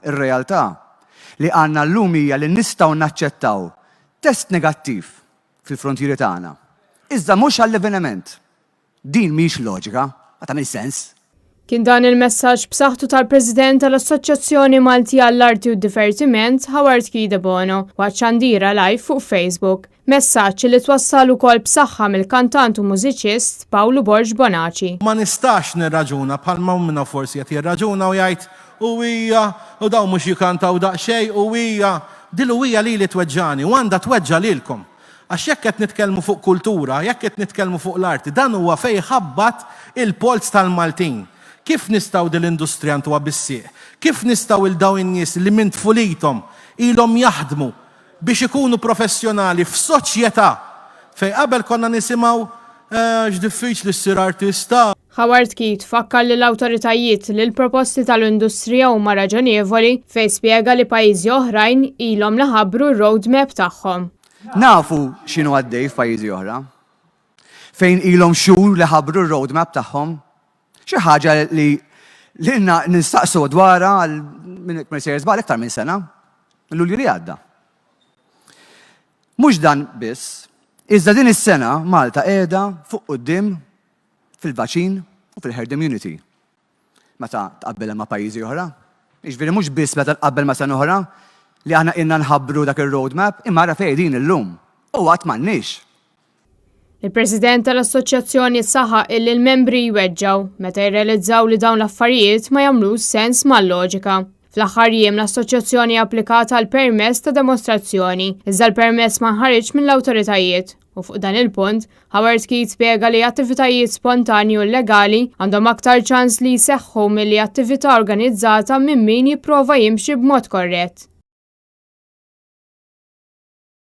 Ir-realtà li għandna llum hija li nistgħu naċċettaw test negattiv fil-frontieri tagħna, iżda mhux għall-avveniment. Din mhix loġika, ma tagħmilx sens. Kien dan il-messaġġ b'saħħtu tal-President tal-Assoċjazzjoni Maltija għall-Arti u d-Divertiment, Howard Keith Debono, waqt xandira live fuq Facebook. Messaġġ li twassal ukoll b'saħħa mill-kantant u mużiċist Pawlu Borg Bonaci. Ma nistax nirraġuna bħalma hawn minna forsi qed jirraġuna u jgħid, u hija, u dawn mhux jikantaw daqsxejn, u hija. Dil-u hija lili tweġġagħni u għandha tweġġa' lilkom. Għax jekk qed nitkellmu fuq kultura, jekk qed nitkellmu fuq l-arti, dan huwa fejn iħabbat il-polz tal-Maltin. Kif nistgħu din l-industrija ntuha bis-sieq? Kif nistgħu 'il dawn in-nies li minn tfulithom ilhom jaħdmu biex ikunu professjonali f'soċjetà fejn qabel konna nisimgħu eh, x'diffiċli ssir artista. Howard Keith fakkar lill-awtoritajiet li l-proposti tal-industrija huma raġonevoli fejn spjega li pajjiżi oħrajn ilhom li ħabbru r-roadmap tagħhom. Nafu x'inhu għaddej f'pajjiżi oħra. Fejn ilhom xhur li ħabbru r-roadmap tagħhom. Xi ħaġa li lilna nistaqsu dwarha għal minn sejjer żball iktar minn sena, Lulju li għadda. Mhux dan biss, iżda din is-sena Malta qiegħda fuq quddiem fil-vaċin u fil-herd immunity. Meta tqabbel ma' pajjiżi oħra. Jiġifieri mhux biss meta tqabbel ma' sena oħra li aħna ilna nħabbru dak ir-roadmap, imma ara fejn qegħdin illum. U għad m'għandniex. Il-President tal-Assoċjazzjoni saħaq illi l-membri jweġġgħu meta jirrealizzaw li dawn l-affarijiet ma jagħmlux sens mal-loġika. Fl-aħħar jiem l-assoċjazzjoni applikat għal permess ta' demostrazzjoni, iżda l-permess ma nħariġx mill-awtoritajiet. U fuq dan il-punt, Howard Keith spjega li attivitajiet spontanji u llegali għandhom aktar ċans li jseħħu milli attività organizzata minn min jipprova jimxi b'mod korrett.